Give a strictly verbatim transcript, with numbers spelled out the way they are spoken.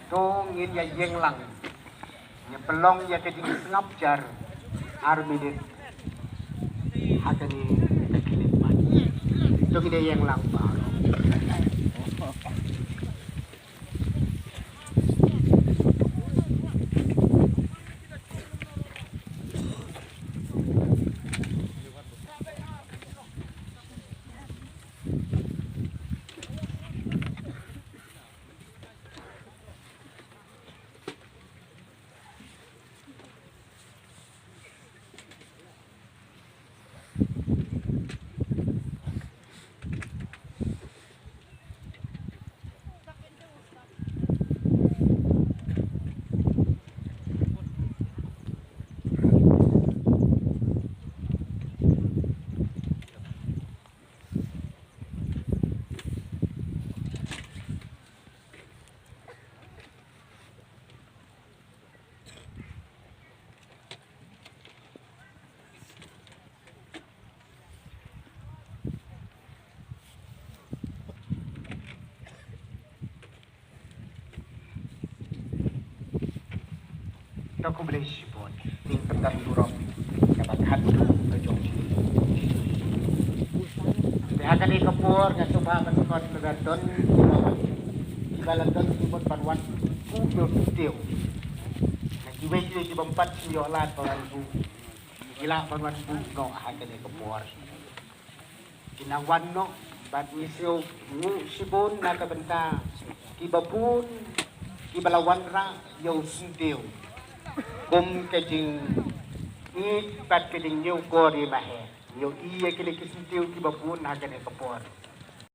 To ngin ïa ïeng lang. Ngin pynlong ïa ka jingsngap jar ar minit. Ha kane ka khlieh mat. To ngin ïa ïeng lang baroh. To khublei shibun. Ïing pyndonkam burom kaba khadduh ka jong ngi. Te ha kane ka por nga sngewbha ban khot lada don kiba wan, kiba la don ki mut ban wan buh ïa u syntiew. Na kiwei kiwei kiba ym pat shym ïoh lad ban wan buh, ki lah ban wan buh noh ha kane ka por. Ki nang wan noh bad ngi sngewnguh shibun na ka bynta kiba bun kiba la wanrah ïa u syntiew kum ka jingïeit bad ka jingñiewkor ïa i Mahe. Ïohi ïa kine ki syntiew kiba bun ha kane ka por.